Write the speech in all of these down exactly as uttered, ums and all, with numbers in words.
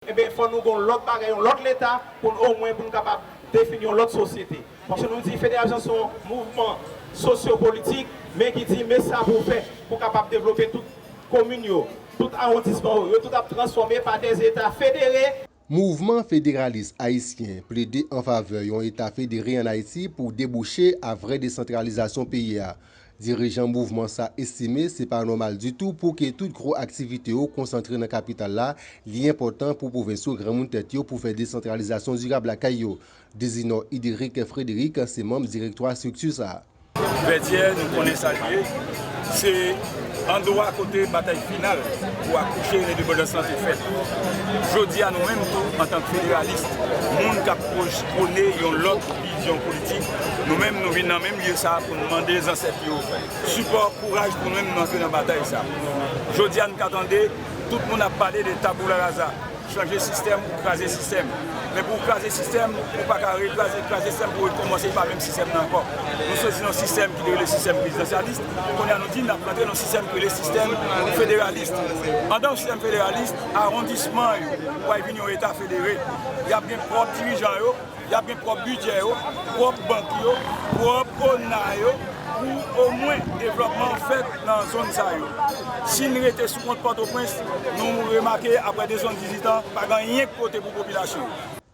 Ebyen, fò nou gen yon lòt bagay, yon lòt Leta, pou n omwen, pou n kapab defini yon lòt sosyete. Paske nou di federalizasyon se yon mouvman sosyopolitik, men ki di, men sa pou w fè pou w kapab devlope tout komin yo, tout awondisman yo, yo tout ap transfòme pa dè eta federe. Mouvman Federalis Ayisyen plede an favè yon eta federe ann Ayiti pou debouche a vrè desantralizasyon peyi a. Dirijan mouvman sa estime se pa nòmal ditou pou ke tout gwo aktivite yo konsantre nan kapital la, li enpòtan pou pwovens yo granmoun tèt yo pou fè desantralizasyon dirab lakay yo. Dezinò Ideric Frédéric se manm direktwa estrikti sa. Vètyè, nou konnen sa l ye, se andwa kote batay final pou akouche lendepandans lan te fèt. Jodi a, nou menm tou, antank federalis, moun k ap pwone yon lòt vizyon politik, nou menm nou vin nan menm lye sa a pou n mande zansèt yo sipò, kouraj pou nou menm nou antre nan batay sa. Jodi a, nou ka tande tout moun ap pale de tabula rasa. Chanje sistèm ou kraze sistèm. Men pou w kraze sistèm, ou pa ka rekraze, kraze sistèm pou w rekòmanse pa menm sistèm nan ankò. Nou soti nan yon sistèm ki te rele sistèm prezidansyalis, kounye a nou di n ap rantre nan yon sistèm ki rele sistèm federalis. Anndan yon sistèm federalis, awondisman yo pral vin yon eta federe. Y ap gen pwòp dirijan yo, y ap gen pwòp bidjè yo, pwòp bank yo, pwòp ona yo, pou omwen devlòpman fèt nan zòn sa yo. Si n rete sou kont Pòtoprens, nou remake apre de san dizuit an, pa gen anyen k pote pou popilasyon.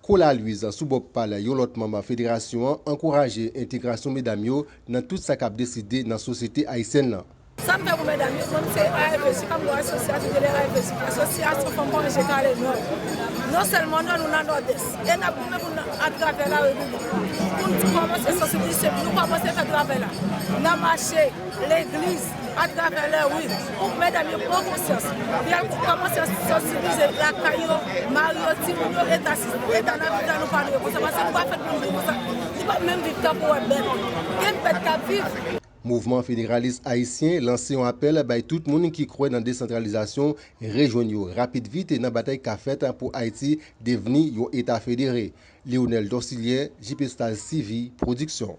Kola Louise, sou bò pa l, yon lòt manm federasyon an, ankouraje entegrasyon medam yo nan tout sa k ap deside nan sosyete ayisyèn nan. Sa m fè pou medam yo, mwen m se A F S, se kòm yon asosyasyon de A F S, Asosyasyon Fanm Pwanje Kale Nò. Non sèlman Nò, nou nan Nòdès. E n ap goumen pou n atravè larepiblik. Pou n kòmanse sansibilize, nou kòmanse fè travay la. Nan mache, legliz, atravè lari, pou medam yo pran konsyans. Pou y al kòmanse sansibilize lakay yo, mari yo, timoun yo, eta, eta nan viv la nou pa dwe konsa. Paske nou pa fèt pou n viv konsa. Nou pa menm viv tankou wè bèt. Gen bèt k ap viv. Mouvman Federalis Ayisyen lanse yon apèl bay tout moun ki kwè nan desantralizasyon rejwenn yo rapid vit nan batay k ap fèt pou Ayiti devni yon eta federe. Lionel Dorcilier, J P Stars T V, pwodiksyon.